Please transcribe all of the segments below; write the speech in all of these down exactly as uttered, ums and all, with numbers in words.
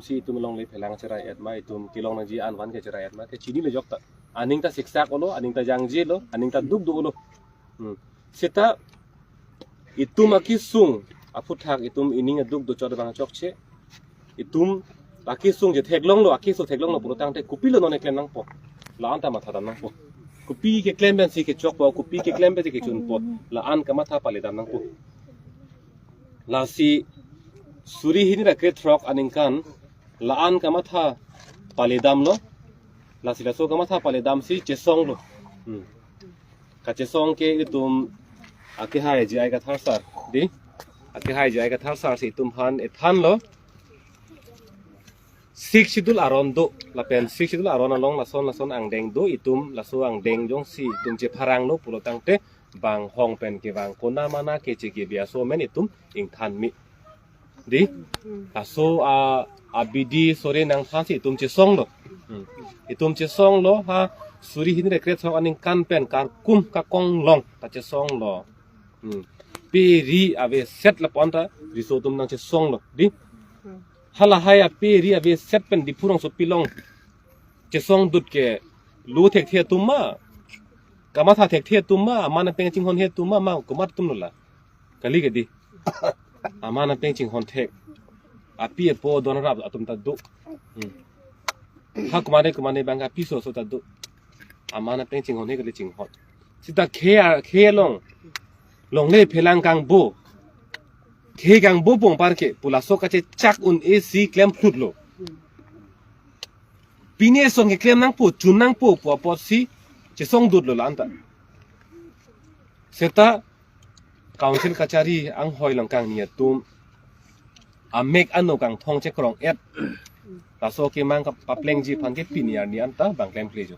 Si itum longle phelang cherai-et ma, itum kelong nangji an van ke cherai-et ma, kechinilo jokta. Aning ta siksak olo, aning ta jangje lo, aning ta duk duk olo. Hmm. Seta itum akesung aphuthak itum ining aduk dochot abang chokche. Itum akesung je theklonglo, akeso theklonglo pulotangte kopilo non keklem nangpo. La-an ta matha dam nangpo. Kopi keklem pensi kechokpo, kopi keklem pensi kechunpo. La-an kamatha pale dam nangpo. Lasi suri hini ra krethrok aningkan la-an kamatha pale damlo. Lasi laso kamatha pale damsi chesonglo. Hmm. Kachesong ke itum akehai J I Kathar sir, di. Akehai J I Kathar sir si itum aphan ethanlo. Sixth Schedule aron do, lapen Sixth Schedule aron along lason lason angdeng do, itum laso angdeng jongsi itum chepharanglo pulotangte bang hong pen kevang kona mana keche kebi aso amen itum ingthan mi. Di, laso a, abidi sore nangthansi itum chesonglo. Hmm. Itum chesonglo ha suri hini ra krethrok aningkan pen karkum kakong long ta chesonglo. Hmm. Pe ri aveset lapu-an ta riso atum nangchesonglo. Di, halahai ape ri aveset pen Diphu rongsopi along chesong dut ke lu thekthe atum ma, kamatha thekthe atum ma, aman apeng chinghon he atum ma, ma komat atumlo la. Kali ke di. Aman apeng chinghon thek. Api apo don rap atum ta do. Hmm. Ha komatne komatne abang apiso so ta do. Aman apeng chinghon he kali chinghon. Seta khei a, khei along longle phelang kangbo, khei kangbo pongpar ke pu laso kachechak un-e si klem phlutlo. Pine son keklem nangpo, chun nangpo pu apotsi chesong dutlo la-an ta. Seta Council kachari anghoi along kangni atum amek ano kangthong chekrong-et. Laso kemang ka paplengji aphan ke pini arni anta bang klemkle jo.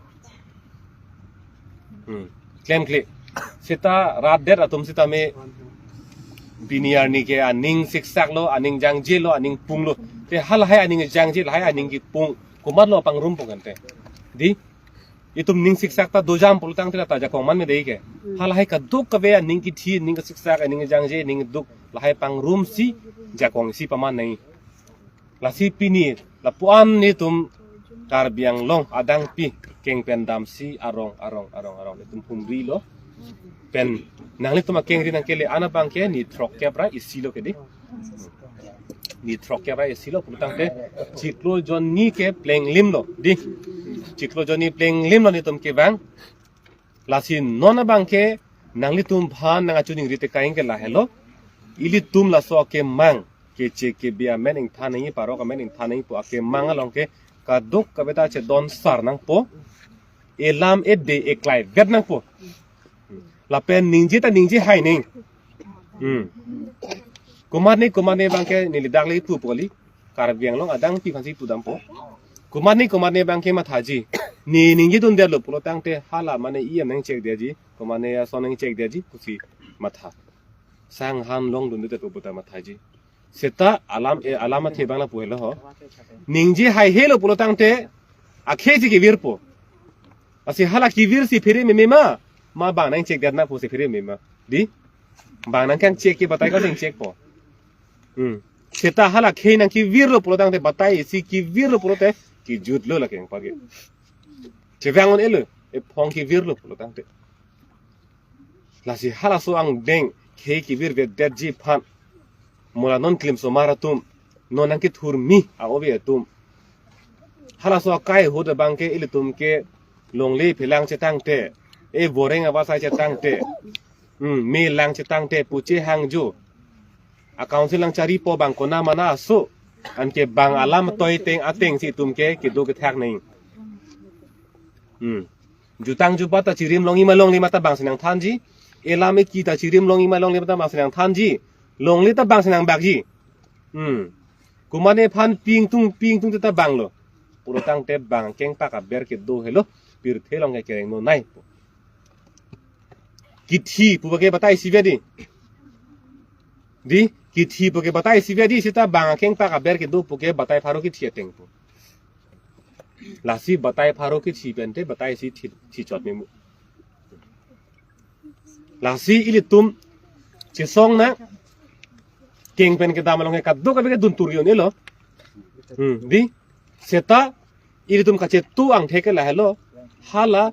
Hmm. Klemkle. Seta rat det atum seta me pini arni ke aning siksaklo, aning jangjelo, aning punglo. Te halahai aning jangje, lahai aning kepung. Komatlo pangrumpo kan te. Di, itum ning siksak ta dojam pulotangte la ta jakong man me dei ke. Hmm. Halahai kadokave aning kithi, ning kesiksak, aning jangje, ning duk, lahai pangrumsi jakong isi paman nai. Lasi pini lapu-an netum Karbi Anglong adangpi keng pen damsi arong arong arong arong netum humrilo. Pen nanglitum akengri nangkele-an abang ke ni throkkep ra isi lo ke di. Ni throkkep ra isi lo pulotangte chiklo jonni ke plenglimlo di. Chiklo jonni plenglimlo netum kevang. Lasi non abang ke nanglitum aphan nang achuningri tekang ke lahelo. Ilitum laso kemang keche kebi amen ingthan nangji, parok amen ingthan nangji pu akemang along ke kadokave ta chedon sar nangpo. Elam ede eklai vet nangpo. Lapen ningje ta ningje hai ning. Hmm. Komatne komatne abang ke neli dak le pupo kali. Karbi Anglong adangpi aphansi pudampo. Komatne komatne abang ke mathaji. Ne ningje dundetlo pulotangte hala mane E M nangchekdetji, komatne ason nangchekdetji pusi matha. Sang han long dundetpo puta mathaji. Seta alam, e, alam athe abang lapu helo ho. Ningje haihelo pulotangte akhei si kevirpo. Lasi hala kevirsi phere meme ma, ma bang nangchekdet nangpo si phere meme ma. Di? Bang nangkangchek ke batai ko nangchekpo. Hmm. Seta hala khei nangkevirlo pulotangte, batai isi kevirlo pulote kejutlo lake nangpagi. Chevang un-elo, ephong kevirlo pulotangte. Lasi halaso angdeng khei kevirvedetji aphan, mo la non klim osomar atum, non nangkethurmi a-ove atum. Halaso akai ahut abang ke ilitum ke longle phelang chetangte, e voreng avasai chetangte, hmm, me lang chetangte pu chehangjo. A council nangcharipo bang kona mana aso, anke bang alam toi teng ateng si itum ke kedo kethak nang. Hmm. Jutang jubat ta chirim longji ma longle ma ta bangsi nangthanji. Elam eki ta chirim longji ma longle ma ta bangsi nangthanji. Longle ta bangsi nangbakji. Hmm. Komatne aphan pingtung pingtung ta banglo. Pulotangte bang kengpak aber kedo helo. Pirthe along ke kereng nonai. Kithi pu ke batai isi vet di. Di, kithi pu ke batai isi vet di, seta bang kengpak aber kedo pu ke batai pharo kithi ateng pu. Lasi batai pharo kithi pente batai isi thi, thichot memu. Lasi ilitum chesong nang keng pen kedam along ke kadokave ke duntur un-elo. Hmm, di, seta ilitum kachetu angthek ke lahelo, hala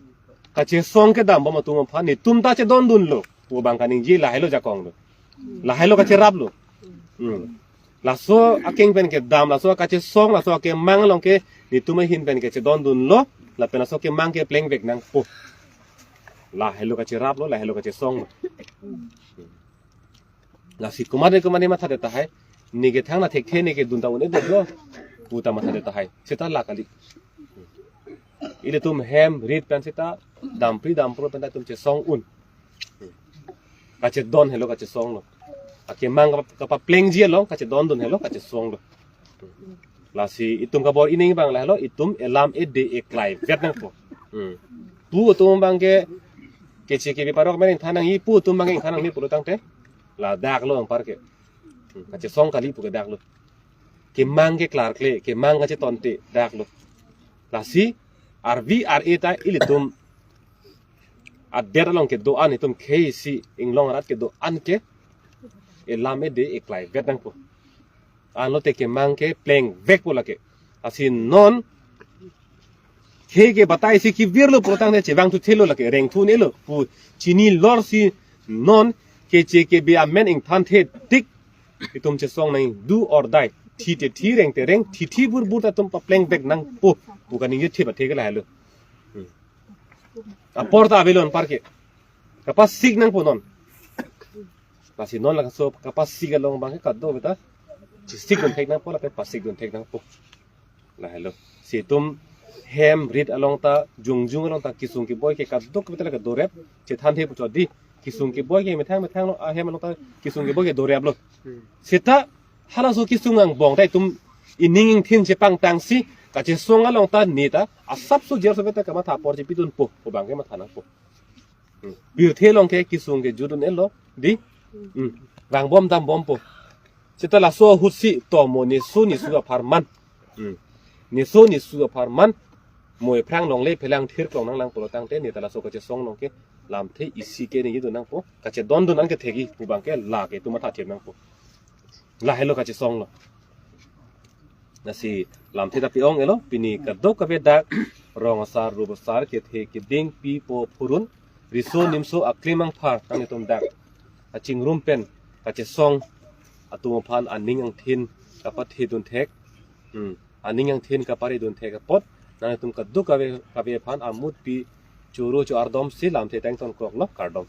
kachesong kedam bom atum aphan netum ta chedondunlo pu abang kaningje lahelo jakong lo. Lahelo kacheraplo. Hmm. Laso akeng pen kedam, laso kachesong, laso akemang along ke netum ahin pen ke chedondunlo, lapen laso kemang ke plengvek nangpo. Lahelo kacheraplo, lahelo kachesonglo. Lasi komat komat matha det tahai. Ne kethang na thekthe ne kedun ta un-edetlo pu ta matha det tahai. Seta la kali. Ilitum hem rit pen seta dampri dampro pen ta itum chesong un. Kachedon helo kachesonglo. Akemang kapa-, kapaplengji along kachedondun helo kachesonglo. Lasi itum kabor-ining abang lahelo, itum elam ede eklai vet nangpo. Hmm. Pu atum abang ke keche kebi parok men ingthan nangji, pu atum abang ke ingthan nangji pulo tangte, ladak lo anpar ke. Hmm. Kachesong kali pu ke dak lo. Kemang ke klarkle, kemang kachetonte dak lo. Lasi arvi ar-e ta ilitum adet along kedo-an, itum khei isi inglong arat kedo-an ke elam ede eklai vet nangpo. Anlote kemang ke plengvekpo lake. Lasi non khei ke batai si kevirlo pulo tangte chevangthuthelo lake, rengthu un-elo pu chinilor si non keche kebi amen ingthanthe tik itum chesong nangji, do or die. Thi te thi, reng te reng, thithi burbur ta itum paplengvek nangpo pu kaningje thip athe ke lahelo. Hmm. Apor ta avelo anpar ke. Kapasik nangpo non. Lasi non laso kapasik along abang ke kadokave ta chesik dunthek nangpo, lapen pasik dunthek nangpo. Lahelo. Si itum hem rit along ta, jongjung along ta kesung keboi ke kadokave ta lake dorep, chethanthe pu chot di. Kesung keboi ke methang methang lo, ahem along ta kesung keboi ke doreplo. Hmm. Seta halaso kesung angbong ta itum ining ingthin chepangtangsi kachesong along ta ne ta asapso jer sopet ta kamatha apor chepidunpo pu abang ke matha nangpo. Hmm. Pirthe along ke kesung ke jutdun-elo di. Hmm. Vangbom dambompo. Seta laso ahut si to mo neso nesu apharman. Hmm. Neso nesu apharman. Mo ephrang longle phelang thir klong nanglang pulo tangte ne ta laso kachesong along ke lamthe isi ke ningjedun nangpo. Kachedondun an ke thekji pu abang ke lake itum matha thip nangpo. Lahelo kachesonglo. Lasi lamthe ta pi-ong-elo, pini kadokave dak, rong asar, rup asar, kethe keding, pi po phurun, riso nimso aklim angphar, nanglitum dak kachingrum pen kachesong atum aphan aning angthin kapathe dunthek, hmm, aning angthin kapare dunthek apot, nanglitum kadokave kave aphan amut pi choro cho-ardomsi lamthe tangtonkoklo, kardom.